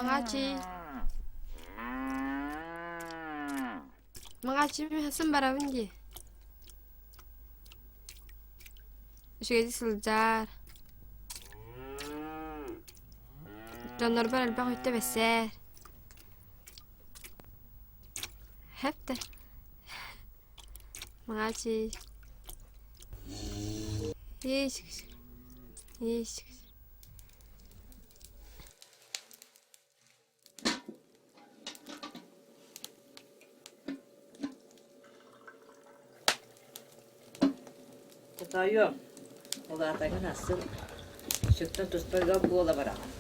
Маҥаачый. Маҥаачый мин барабын дии. Үчүгэйдик сылдьаар. Дьоннорбор элбэх үттэ бэссээр. Хэптэ. Маҥаачый. Есть. Есть. Тоойуом, улаатаҥын ахсын сүктэн туспа ыал буола бараҕын.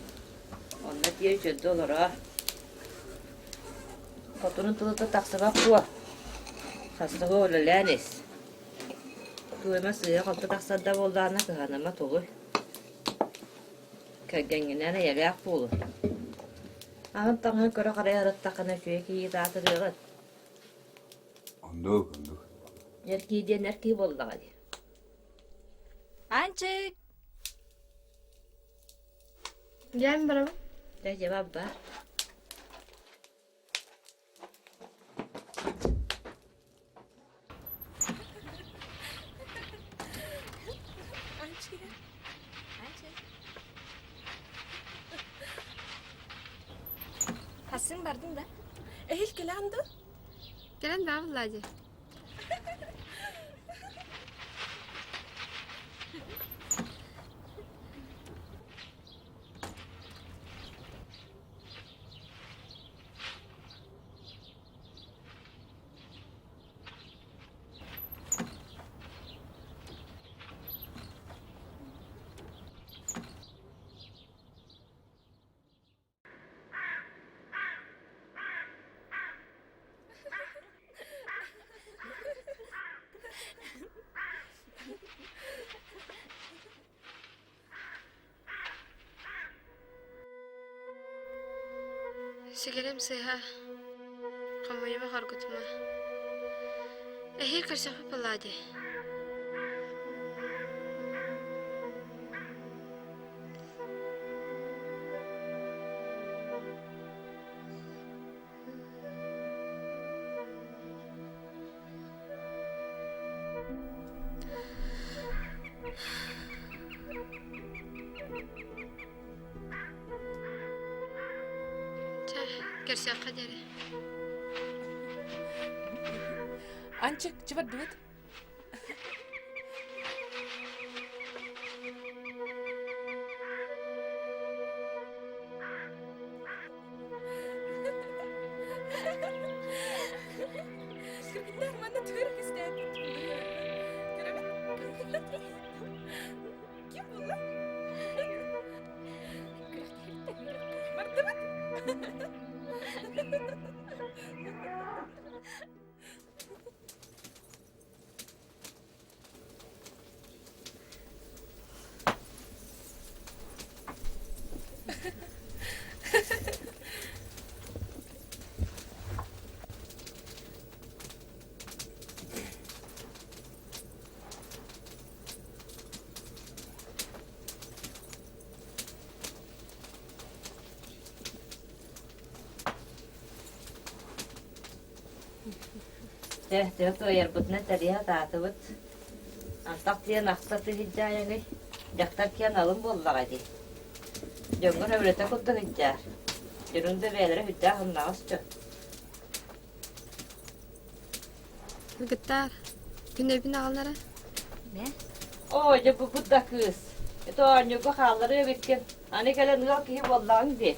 Онно тиийэ үчүгэйдик олороо. Хотунун тылыттан тахсыбат дуо? Састыга үлэлээн ис. Туойма сыыһа-халты тахсар да буоллаҕына кыһаныма тулуй. Кэргэҥҥинээн эйэлээх буолун. Аһын-таҥаһын көрө-харайа сырыттаххына үчүгэй кийиит аатырыаҕын. Оннук, оннук. Эр киһи диэн эр киһи буоллаҕа дии. Аанчык! Дьэм барабын. Дьэ, дьэ, бар. Хасын бардың да? Эһил кэлэн да? Кэлэн баа Влади. Сигэрим сыыһа, хомуйума хоргутума. Эһиил көрсөхпүт буоллаа дии. Чэ, көрсүөххэ диэри. Анчык, чыбардыбыт. Кыргыттар манна түөр кистээппит. Көрөбүт. Ким булла? Бардыбыт. Дьэ, төһө кыайарбытынан тэрийэ сатаатыбыт. Антах диэн ахса тыһыдьаайаҥый, дьахтар киэн алын буоллаҕа дии. Дьоҥҥор өбүлэтэ курдук сылдьаар. Дьонуҥ да бэйэлэрэ сүрдээх ымнаҕас дьон. Кыргыттаар, күнэбин аҕалара. Оо, дьэ бу да кыыс. Ити оонньууга хаалларыа эбиккин. Аны кэлэн ыал киһи буоллаҕыҥ дии.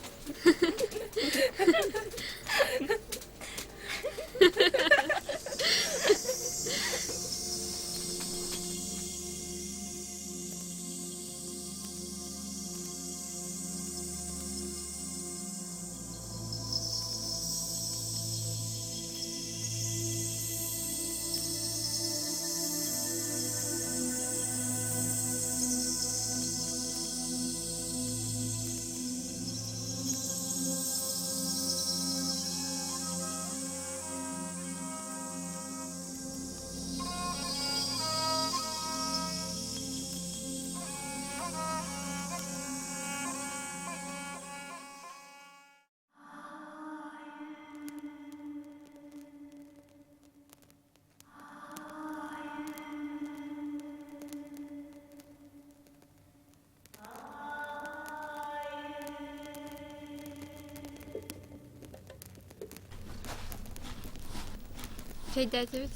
Чэйдээтибит.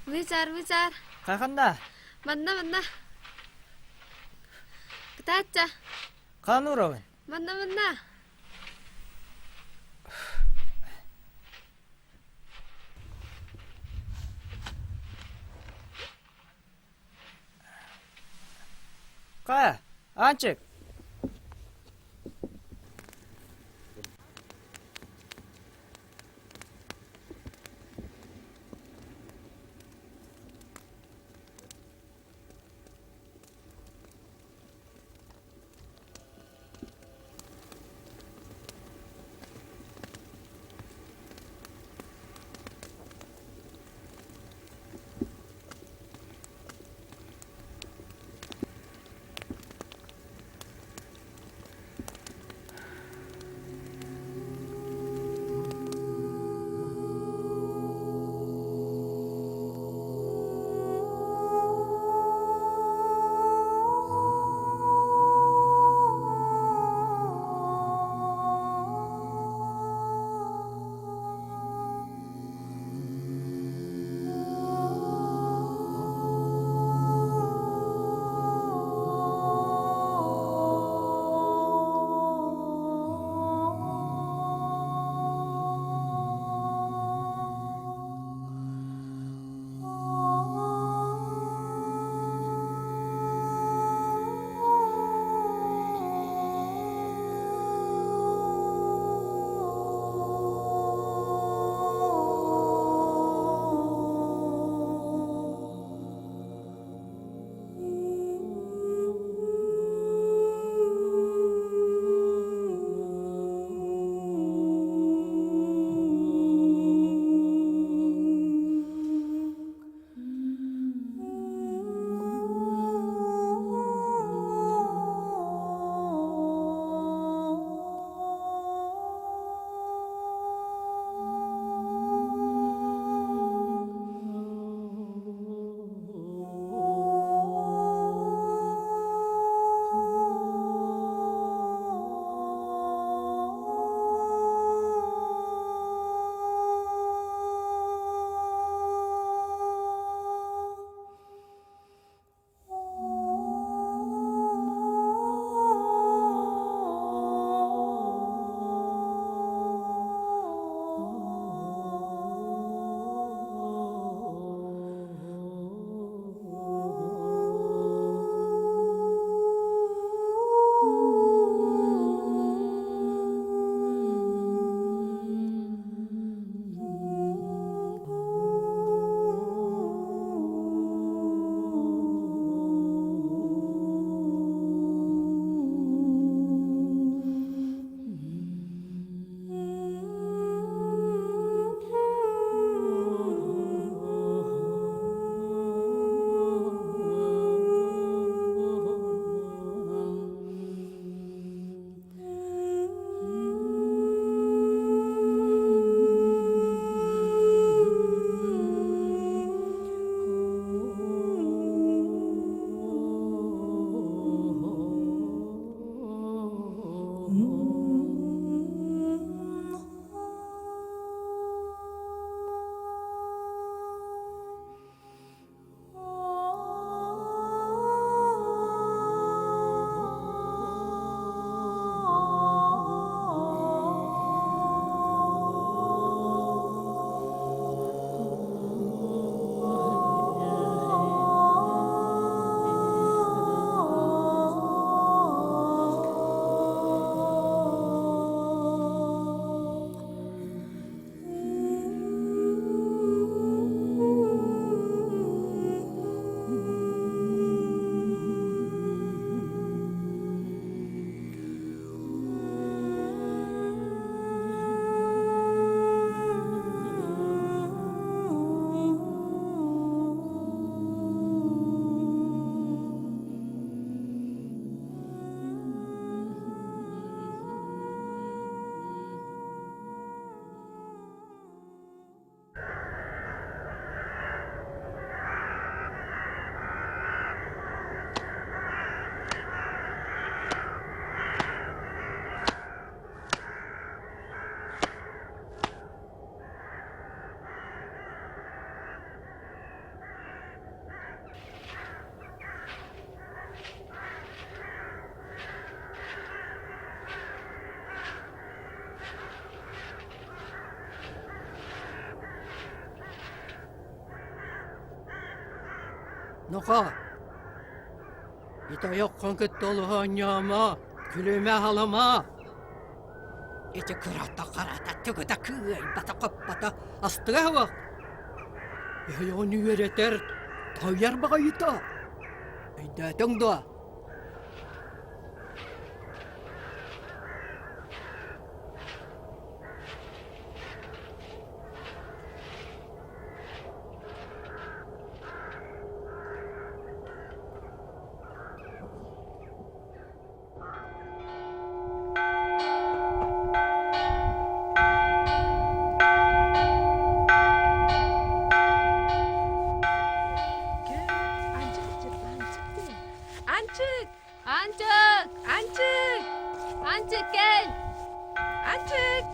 Мычар, мычар. Хаханда. Манна, манна. Кытаачча. Хаан уровень. Манна, манна. Хайа, Аанчык. Нохоо, ити ойоххун кытта олуһу оонньоомо, күлүмэ-халыма. Ити кырата-харата тугу да кыайбата-хоппото астыга суох. Ойоҕун үөрэтэр, тоһуйар баҕайыта. Өйдөөтүҥ дуо? Анчык! Анчык! Анчык! Анчык кэл! Анчык!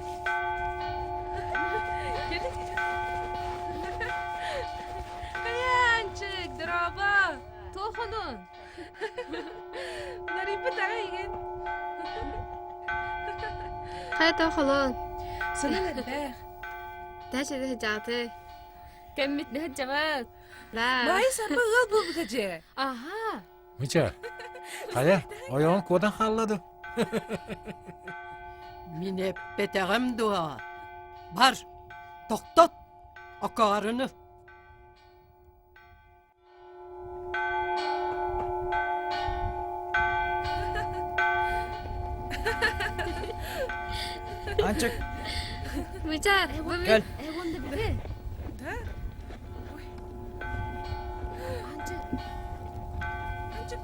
Хайа, Анчык, дорообо! Туох онун? Уларыйбыт аҕай игин. Хайа туох олун? Сонун элбэх. Тэчэ дьааты. Кэммит нэһэдьэҕэт. Да. Маайа сарба ыал буолбута дьэ. Аха. Мича, хайа, ойоҕун куотан хаалла дуо? Мин эппэтэҕим дуо? Бар, тохтот, акаарыны. Анчык. Мичар, Кэл. Да? Ой. Анчык. Анчык,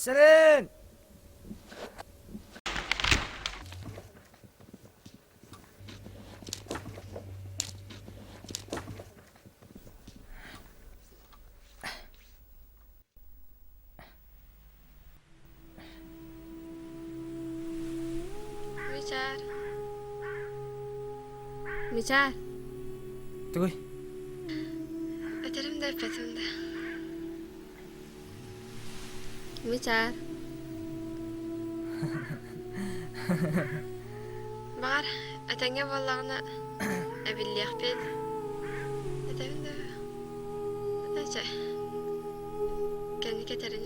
Сэрэн! Мичаар. Мичаар. Тугуй? Этэрим да эппэтим да. Мичаар. Баҕар, этэҥҥэ буоллаҕына, эбиллиэхпит. Этэбин да Чэ, кэнники этэрин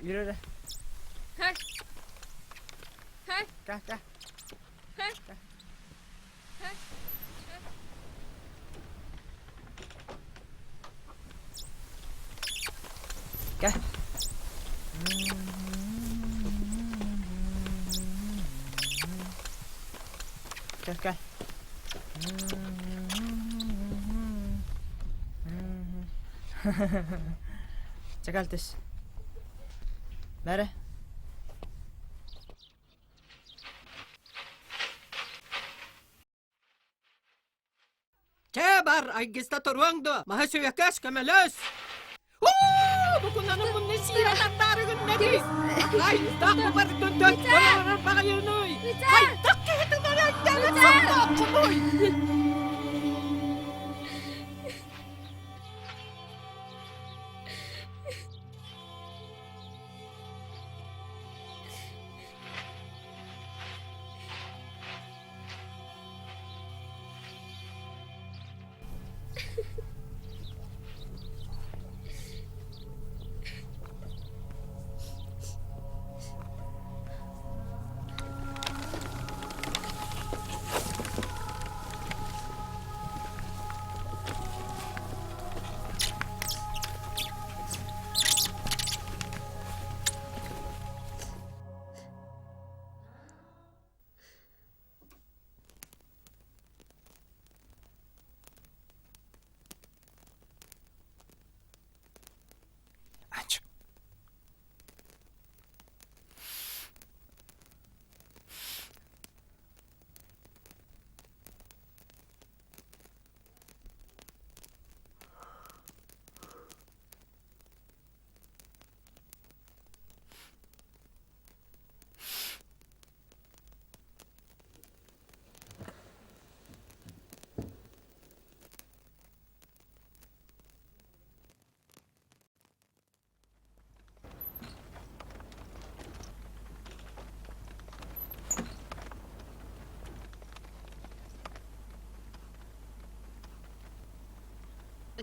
Yürü эрэ. Кэ, кэ. Кэ. Кэ, кэ. Чэ, түс. Бәрі. Чэ бар, айгыста туруоҥ дуо? Маһы сүөкэс, көмөлөс! Уу, бу кунанын мунна сиирэ тартаары гыннарый! Хайдах бардын төттөрөр баҕайыный? Хайдах киһитин өрөйдөбүт сордооххунуй?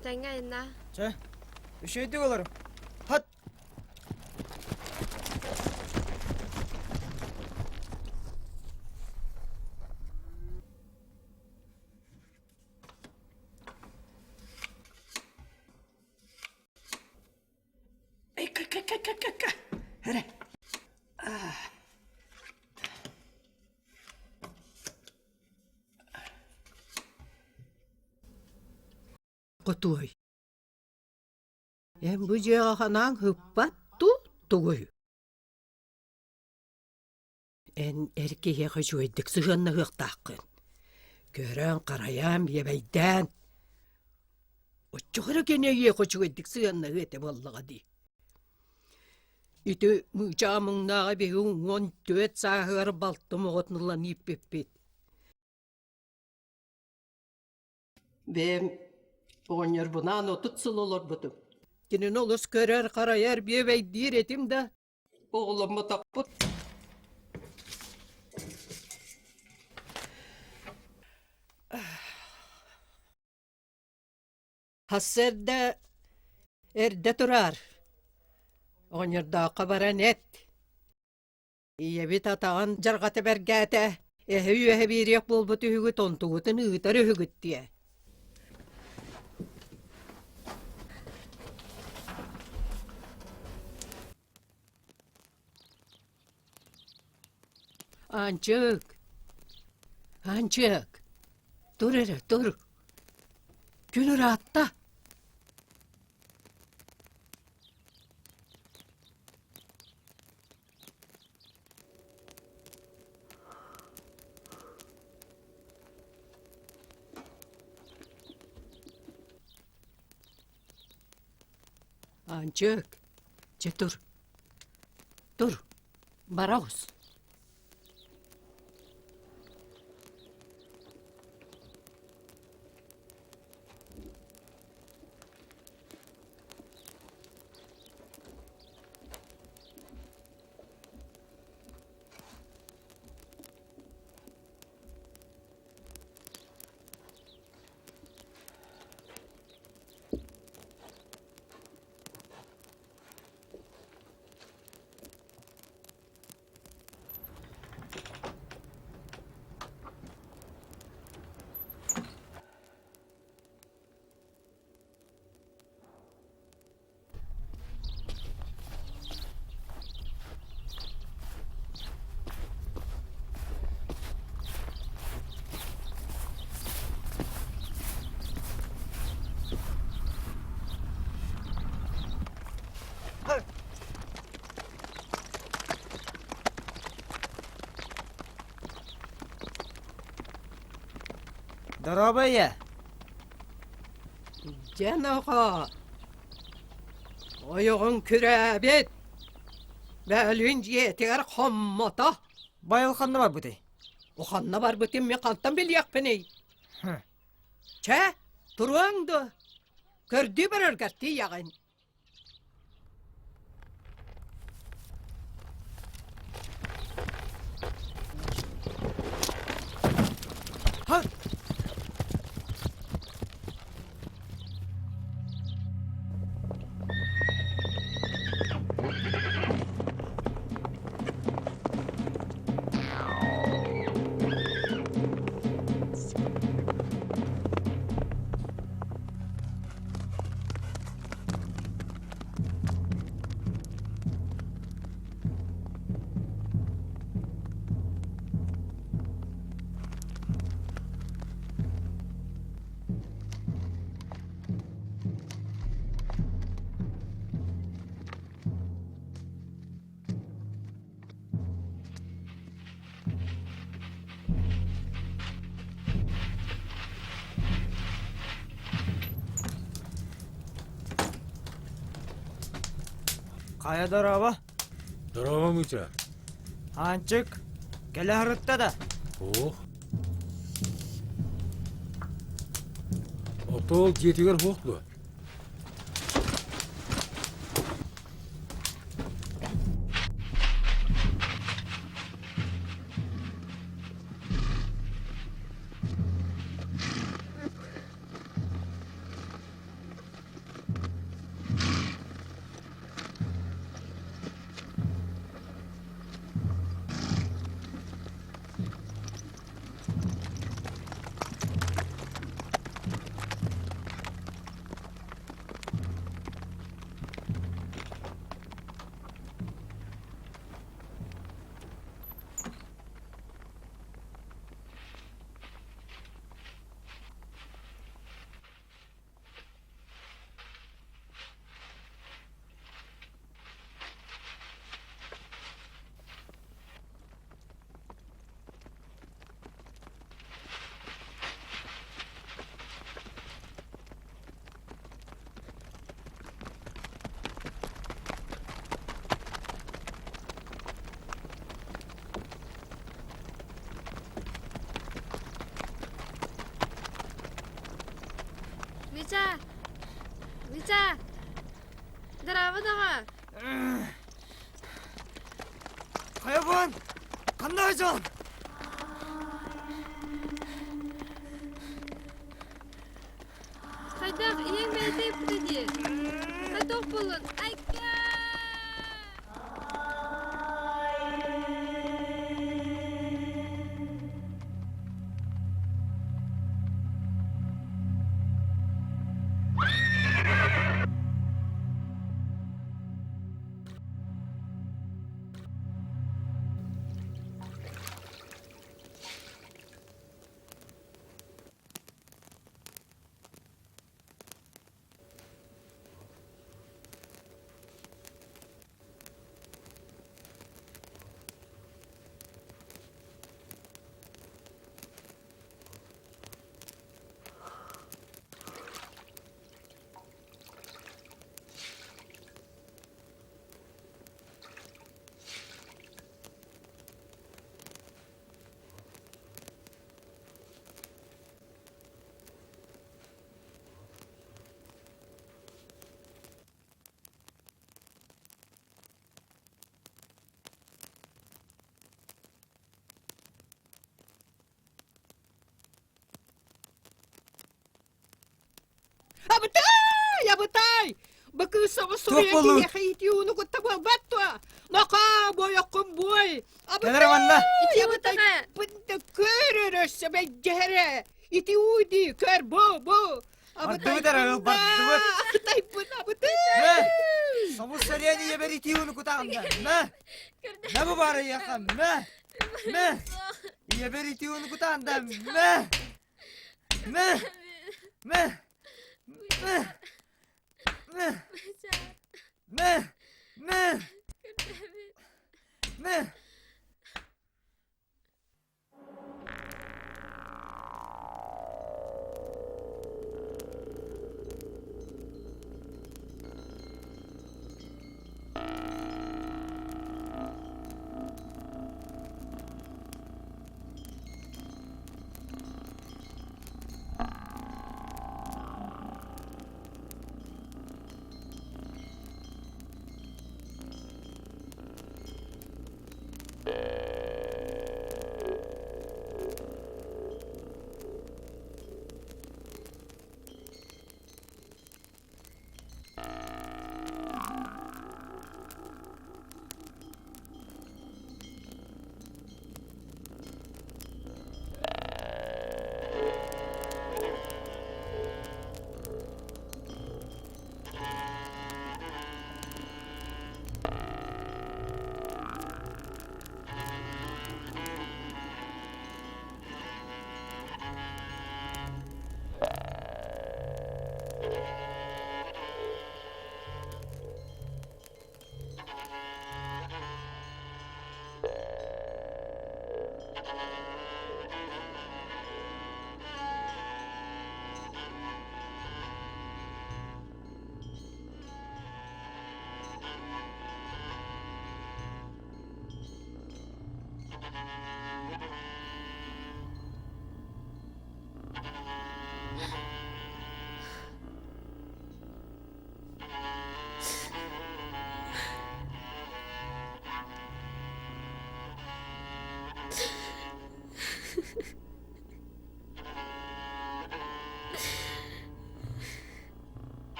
Этэҥҥэ айаннаа. Чэ, үчүгэйдик олору. Хат! Эй-ка-ка-ка-ка-ка! Эрэ. Хотуой, эн бу дьиэҕэ ханаан ыппат дуу, тугуй? Эн эр киһиэхэ үчүгэйдик сыһыаннаһыахтааххын. Көрөн-харайан, биэбэйдээн. Оччоҕо эрэ кини эйиэхэ үчүгэйдик сыһыаннаһыа этэ буоллаҕа дии. Ити мыычаа муҥнааҕы биһиги 14 сааһыгар балтым оҕотун ылан ииппиппит. Бэйэм оҕонньорбунаан 30 сыл олорбутум. Кинини олус көрөр-харайар, биэбэйдиир этим да, оҕоломмотохпут. Сарсыарда эрдэ тураар, оҕонньордооххо баран эт. Ийэбит атаҕын дьарҕата бэргээтэ, эһэ үөһэ биэриэх буолбут үһүгүт онтугутун ыытар үһүгүт диэ. Аанчык, Аанчык, тур эрэ, тур. Күн ыраатта. Аанчык, чэ тур, тур, бара оҕус. Дорообо ийэ! Дьэ нохоо, ойоҕуҥ күрээбит, бөөлүүн дьиэтигэр хоммото. Байыл ханна барбытый? Ханна барбытын мин хантан билиэхпиний? Чэ, туруоҥ дуо? Көрдүү бараргар тиийэҕин. Хайа дорообо? Дорообо, Митя. Аанчык, кэлэ сырытта да? Ох. Отол дьиэтигэр суох дуо? Мичээр! Мичээр! Дорообо доҕоор! Хайабын! Ханна дьон? Хайдах ийэҥ бэйэтэ ыппыта дии. Хайдах буоллун? Айка! Абытай! Абытай! Быкыысабы Туох суруйа буоллугут? киһиэхэ иитиуну кытта буолбат дуо? Нохоо, буойоххун буой! Кэлэр манна. Ити Абытай! утаҕа Бында көр өрөссө бэйдьэһэрэ! Ити ууди, көр бу, бу! Бардыбыт эрэ, бардыбыт. Абытайбын, абытай! Мэ! Собус сөрүөн ийэбэр итии ууну кутаҕында. Мэ! Мэ бу баара ийэхэ, мэ! Мэ! Ийэбэр итии ууну кутаҕында. Мэ! Мэ! Мэ! Мэ! Мэ! Мэ! Мэ! Мэ!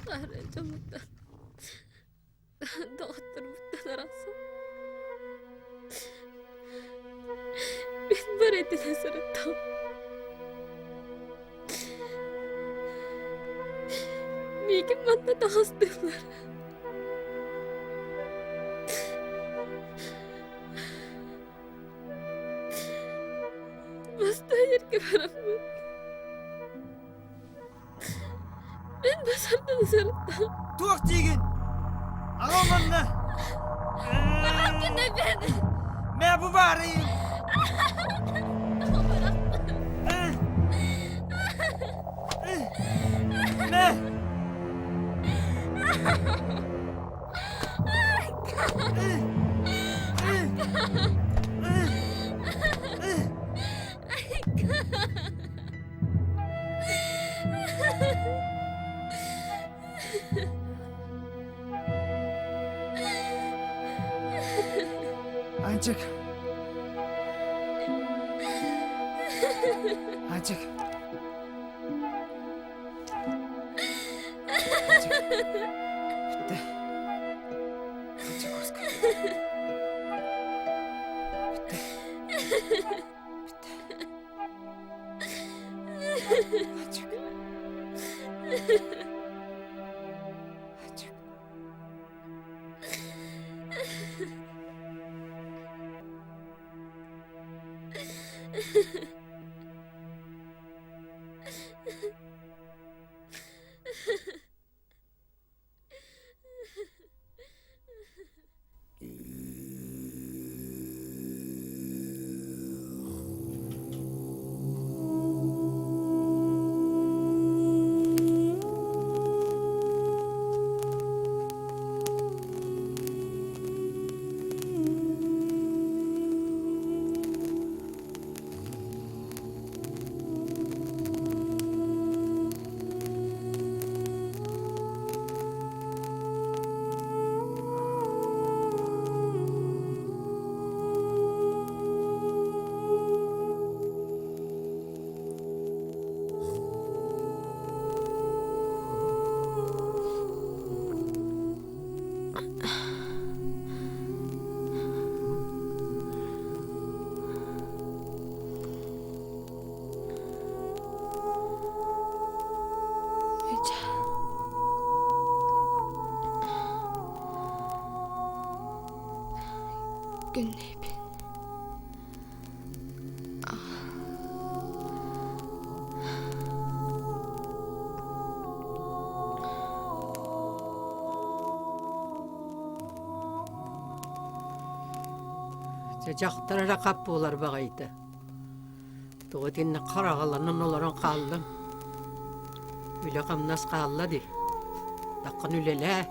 Хара дьоммуттан доҕотторбуттан арахсан. Миигин манна таҕыстылар. Бастайырга бараммын. Мин басардан сырыттым. Туох диигин? Аҕам манна. Бырахпын эбэн. Мэ бу баарый. Мэ. Анчык. Анчык. Анчык. Бүттэ. Анчык куска. Бүттэ. Ачык. Ачык. Күннэйбин. Дьахтар эрэ хап буолар баҕайыта. Тоҕо итинник хараҕаланан олорон хааллыҥ? Үлэ-хамнас хаалла дии. Таххан үлэлээ.